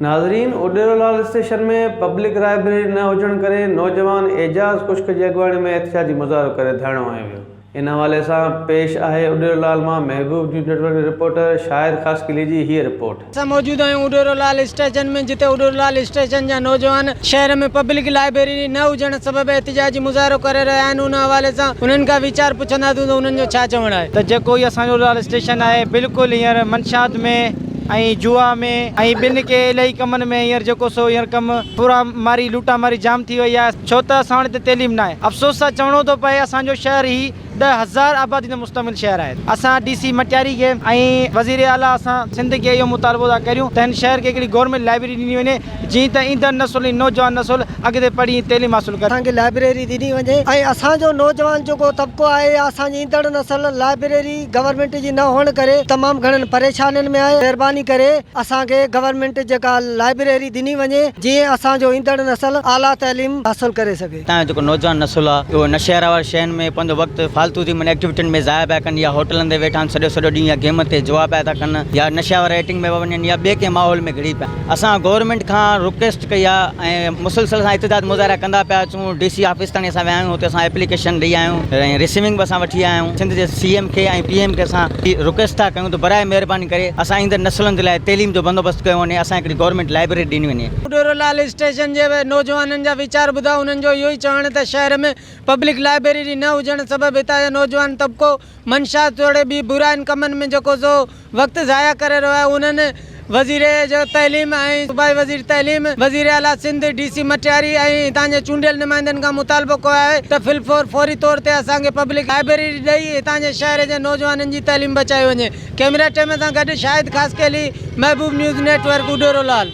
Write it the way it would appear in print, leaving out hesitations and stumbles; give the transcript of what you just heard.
ناظرين اڏيرو لال station ۾ public library نه هجڻ ڪري نوجوان اعجاز خشڪ جي اڳواڻي ۾ احتجاجي مظاهرو ڪري ڌرڻو هنيو ويو ان حوالي سان پيش آهي اڏيرو لال مان محبوب نيوز نيٽورڪ جي رپورٽر شاهد خاصخيلي جي هيء رپورٽ. اسان موجود آهيون اڏيرو لال اسٽيشن ۾ جتي اڏيرو لال اسٽيشن جا نوجوان شهر ۾ پبلڪ لائبريري نه هجڻ سبب احتجاجي مظاهرو ڪري رهيا آهن ان حوالي سان انهن کان ويچار پڇنداسون ته انهن جو ڇا چوڻ آهي. ته جيڪو هي اسان جو لال اسٽيشن آهي بلڪل هينئر منشيات ۾ ۽ جوا ۾ ۽ ٻين ڪي الائي ڪمن ۾ هينئر جيڪو سو هينئر ڪم ڦورا ماري لوٽا ماري جام ٿي وئي آهي ڇو ته اسان وٽ هتي تعليم ناهي افسوس سان چوڻو ٿو پئي اسان جو شهر هي 10,000 آبادي تي مشتمل شهر آهي اسان ڊي سي مٽياري کي ۽ وزير اعليٰ اسان سنڌ کي اهو مطالبو ٿا ڪريون ته هن شهر کي هڪڙي گورنمينٽ لائبريري ڏني وڃي جيئن ته ايندڙ نسل ۽ نوجوان نسل اڳتي پڙهي ۽ تعليم حاصل ڪري. اسان کي لائبريري ڏني وڃي ۽ اسان جو نوجوان جيڪو طبقو آهي يا اسان جي ايندڙ نسل لائبريري گورنمينٽ جي نه هئڻ ڪري تمام گهڻن پريشانين ۾ آهي مهرباني ڪري اسان کي گورنمينٽ جيڪا لائبريري ڏني وڃي جيئن اسان جو ايندڙ نسل اعليٰ تعليم حاصل ڪري سگهي. هتان جو جيڪو نوجوان نسل آهي اهو نشي واري شين ۾ پنهنجو وقت فالتو جي معنيٰ ايڪٽيوٽين ۾ ضايع پيا ڪن يا هوٽلن تي ويٺا آهن سڄو سڄو ڏينهن يا گيم تي جوا پيا ٿا ڪن يا نشي واري ايٽنگ ۾ پيا وڃن يا ٻئي ڪنهن ماحول ۾ گهڙي پيا اسان گورنمينٽ کان رڪويسٽ ڪئي آهي ۽ مسلسل اسان احتجاج مظاهرا ڪندا پيا اچون ڊي سي آفيس تائين اسان ويا آهيون اتي اسان ايپليڪيشن ڏئي آيا آهيون ۽ رسيونگ به اسان وٺي آيا آهيون سنڌ جي سي ايم کي ۽ پي ايم کي اسان رڪويسٽ ٿا ڪيون ته برائي مهرباني ڪري اسان ايندڙ نسلن جي لاء تعليم جو بندوبست ڪيو وڃي اسان هڪڙي گورنمينٽ لائبريري ڏني وڃي. اڏيرو لال اسٽيشن جي نوجوانن جا ويچار ٻڌا انهن جو اهو ئي چوڻ ته شهر ۾ پبلڪ لائبريري نه هجڻ سبب هتان جو نوجوان طبقو منشيات توڙي ٻي براين ڪمن ۾ جيڪو سو وقت ضايع ڪري رهيو آهي انهن وزير تعليم ۽ صوبائي وزير تعليم، وزير اعليٰ سنڌ، ڊي سي مٽياري ۽ هتان جي چونڊيل نمائندن کان مطالبو ڪيو آهي ته في الفور فوري طور تي اسان کي پبلڪ لائبريري ڏئي هتان جي شهر جي نوجوانن جي تعليم بچائي وڃي ڪئميرا ٽيم سان گڏ شاهد خاصخيلي، محبوب نيوز نيٽ ورڪ، اڏيرو لال.